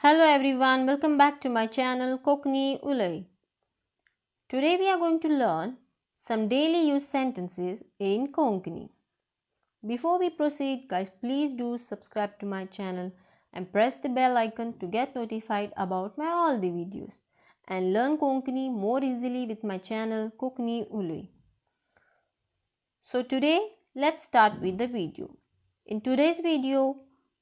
Hello everyone, welcome back to my channel Konkani Ulay. Today we are going to learn some daily use sentences in Konkani. Before we proceed, guys, please do subscribe to my channel and press the bell icon to get notified about my all the videos and learn Konkani more easily with my channel Konkani Ulay. So today, let's start with the video. In today's video,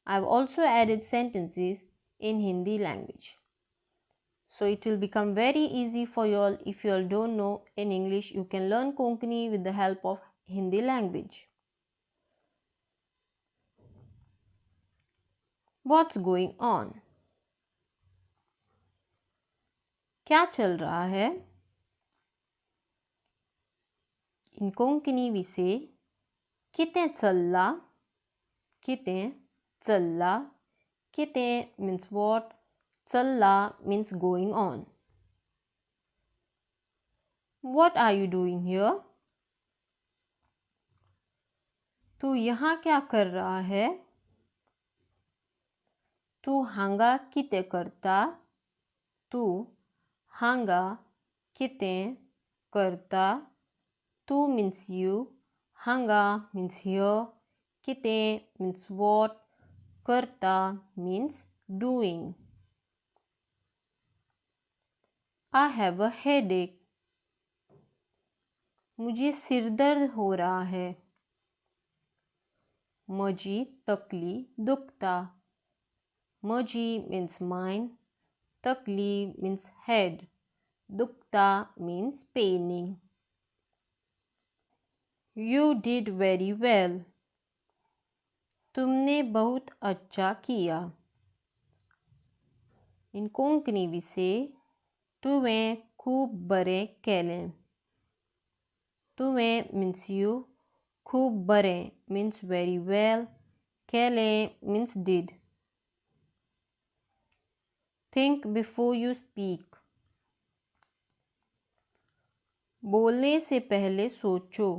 I've also added sentences in Hindi language. So it will become very easy for you all. If you all don't know in English, you can learn Konkani with the help of Hindi language. What's going on? क्या चल रहा है? In Konkani we say कितें चल्ला, कितें चल्ला. कितें means what, चल्ला means going on. What are you doing here? तू यहाँ क्या कर रहा है? तू हांगा कितें करता? तू हांगा कितें करता? तू means you, हांगा means here, कितें means what, करता means doing. I have a headache. मुझे सिर दर्द हो रहा है. म्हजी तकली दुखता. म्हजी means mine, तकली means head, दुखता means paining. You did very well. तुमने बहुत अच्छा किया. In Konkani we say तुवें खूब बरें केलें. तुवें means you, खूब बरें means very well, केलें means did. Think before you speak. बोलने से पहले सोचो.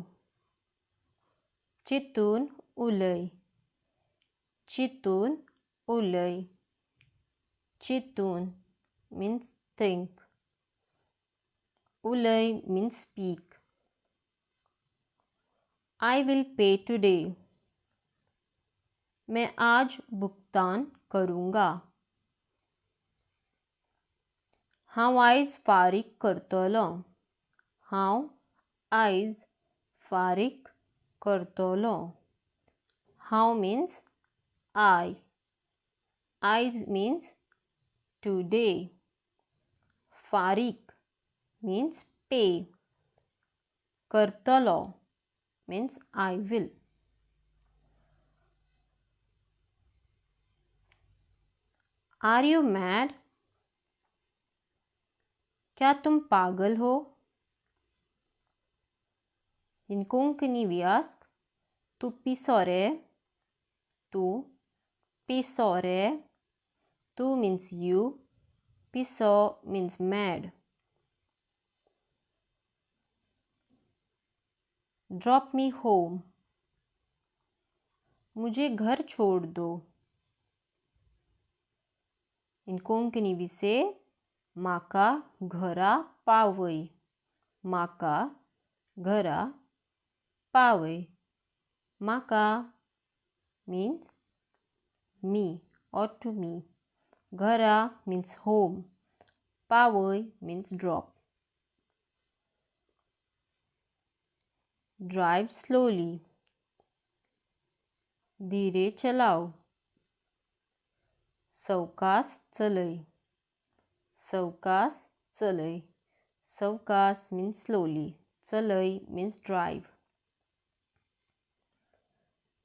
चितून उलय, चितून उलय. चितून means think, उलय means speak. I will pay today. मैं आज भुगतान करूँगा. हांव आयज फारीक करतलो. हांव आयज फारीक करतलो. हांव means I, आयज means today, फारीक means pay, करतलो means I will. Are you mad? क्या तुम पागल हो? In Konkani we ask तू पिसो रे, तू पिसो रे. तू means you, पिसो means mad. Drop me home. मुझे घर छोड़ दो. In Konkani we say म्हाका घरा पावय, म्हाका घरा पावय. म्हाका means me or to me, घरा means home, पावय means drop. Drive slowly. धीरे चलाओ. सवकास चलय, सवकास चलय. सवकास means slowly, चलय means drive.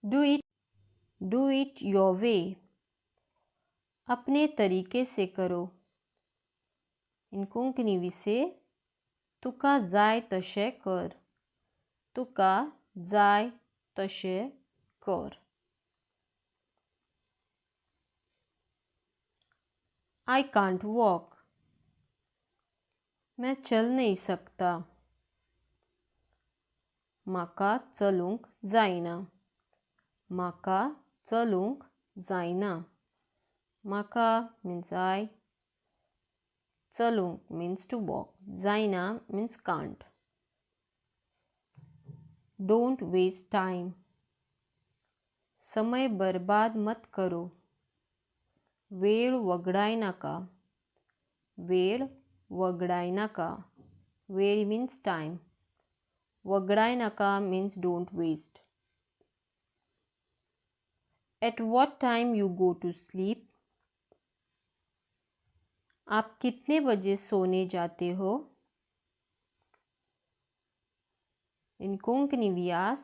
Do it your way. अपने तरीके से करो. In Konkani we say तुका जाय तशें कर, तुका जाय तशें कर. I can't walk. मैं चल नहीं सकता. म्हाका चलूंक जायना, म्हाका चलूंक जायना. Maka means I. Chalunk means to walk. Zaina means can't. Don't waste time. समय बर्बाद मत करो. वेळ वगडाय नाका. वेळ वगडाय नाका. वेळ means time. वगडाय नाका means don't waste. At what time you go to sleep? आप कितने बजे सोने जाते हो? In Konkani we ask,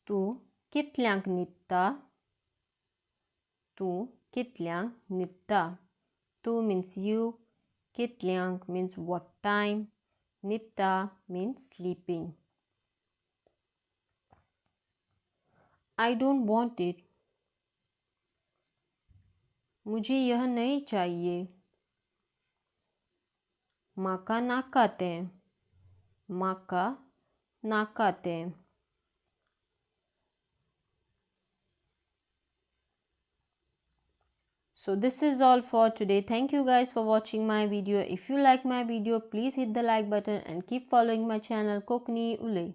तूं कितल्यांक न्हिदता? तूं कितल्यांक न्हिदता? तूं means you, कितल्यांक means what time, न्हिदता means sleeping. I don't want it. मुझे यह नहीं चाहिए. म्हाका नाका तें. म्हाका नाका तें. So this is all for today. Thank you guys for watching my video. If you like my video, please hit the like button and keep following my channel Konkani Ulay.